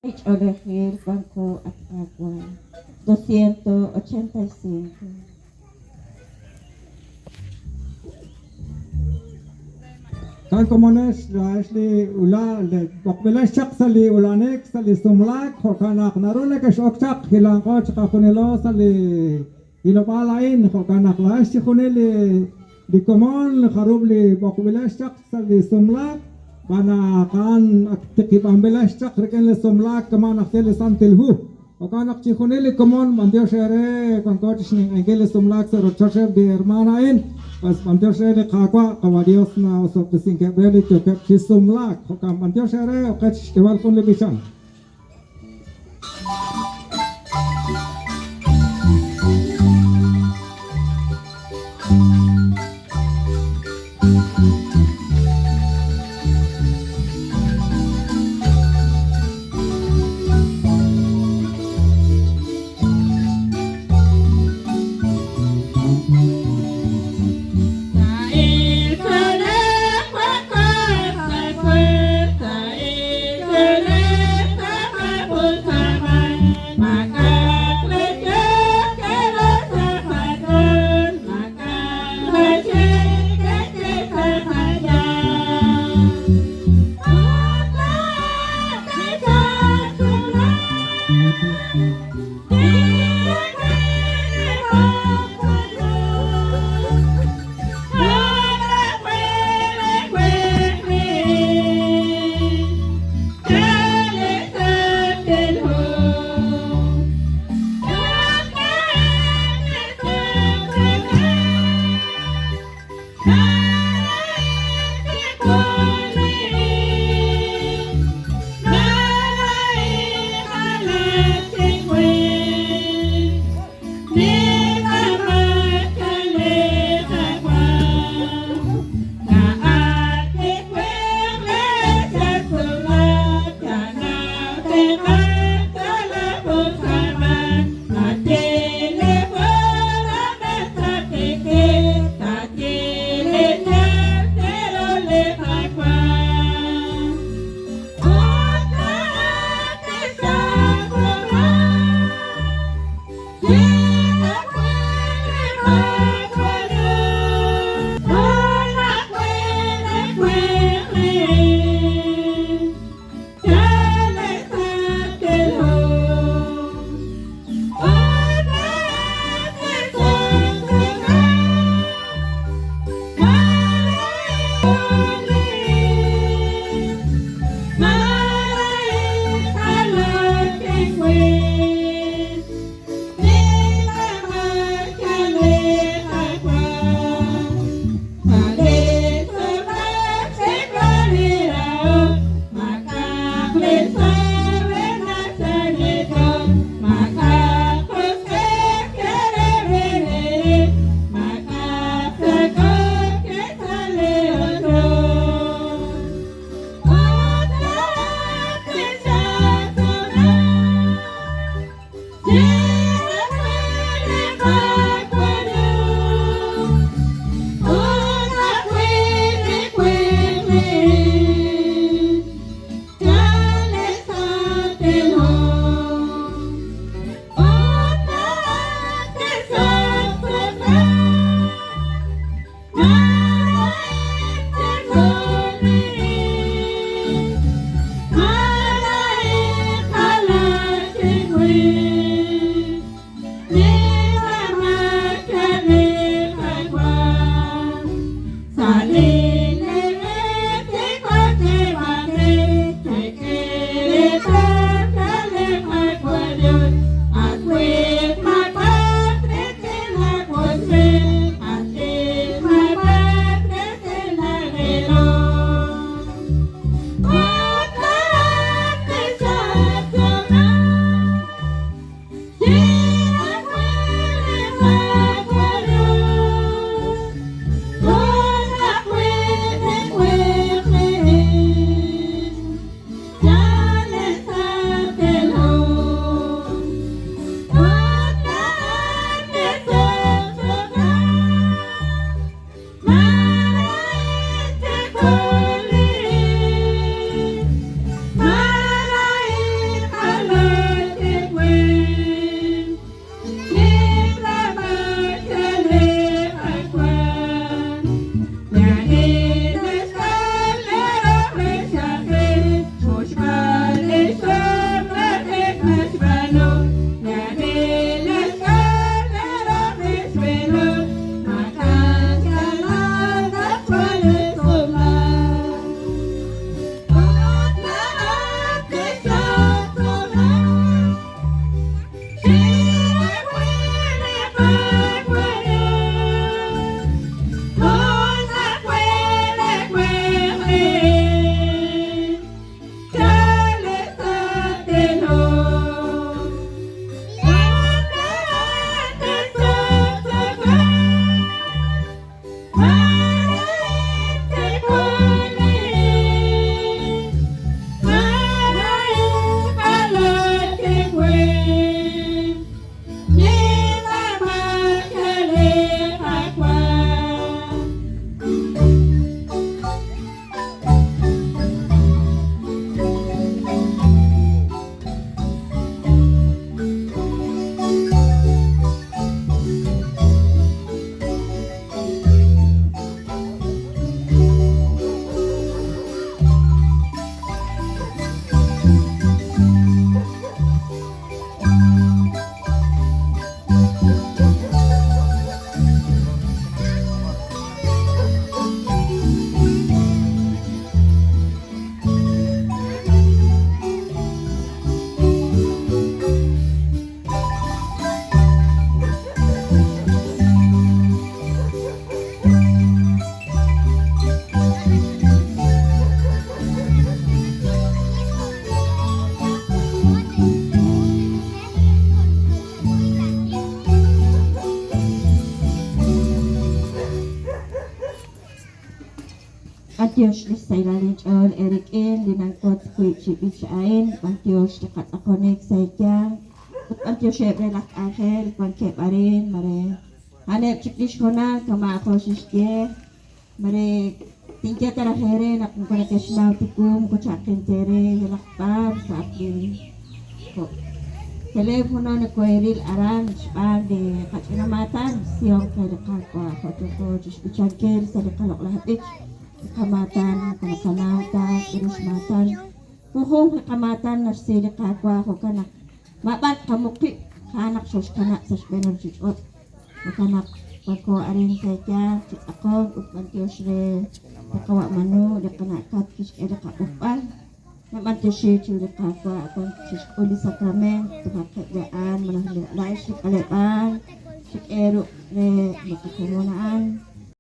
Ch'oolejil wanko, at Qaawa'. 285. Kan komonex laa'ex li ula' li b'oqb'ilex chaq sa' li ula'anik sa' li sumlaak, jo'kan naq naru nekex'ok chaq, hilanqo chiqajunilo sa' li hilob'aal a'in, jo'kan naq laa'ex chijunil li li komon jarub' li b'oqb'ilex chaq sa' li sumlaak, xb'aan naq a'an ak tiqib'anb'ilex chaq rik'in li sumlaak kama' najtil li Santil Hu. Jo'kan naq chijunil li komon b'antiox eere wanko chixninq'ehinkil li sumlaak sa' rochoch eb' li hermaan a'in. Pues b'antiox re li Qaawa', Qawa' Dios na'osob'tesinkeb' re li yookeb' chi sumlaak. Jo'kan b'antiox eere oqech xk'eeb'al jun li b'ichank. B'antiox lix sahilal inch'ool eerik'in li nanwotz wi' chi b'ich a'in, b'antiox li qatz'aqonik sa' eeyanq, ut b'antioxeb' re laj k'anjel wankeb' arin, mare a'aneb' chik lix hoonal kama' jo' xixye, mare tinye ta raj eere naq moko nekexnaw ta wu, moko cha'qin ta eere yalaq b'ar sa'aq li jo' teléfono nokoheeril aran xb'aan li qach'ina maatan xsihom qe li Qaawa' jo' yooko chixb'ichankil sa' li qaloq'laj b'ich. Li qamaatan moko naqanaw ta k'aru xmaatan. Junjunq li qamaatan naxsi li Qaawa' jo'kan naq maab'ar tqamuq qib' a'an naq xooxkanab' sa' xb'een li ruuchich'och'. Jo'kan naq wanko arin sa' eeyanq chi tz'aqonk ut b'antiox re li qawa' Manu, li qana' Kat kixk'e li qab'oqb'al. Nab'antioxi chiru li Qaawa' wank chixk'ul li sakrament, toja'qeb' li a'an malaj laa'ex li k'aleb'aal xek'e ruq' re li qakomon a'an.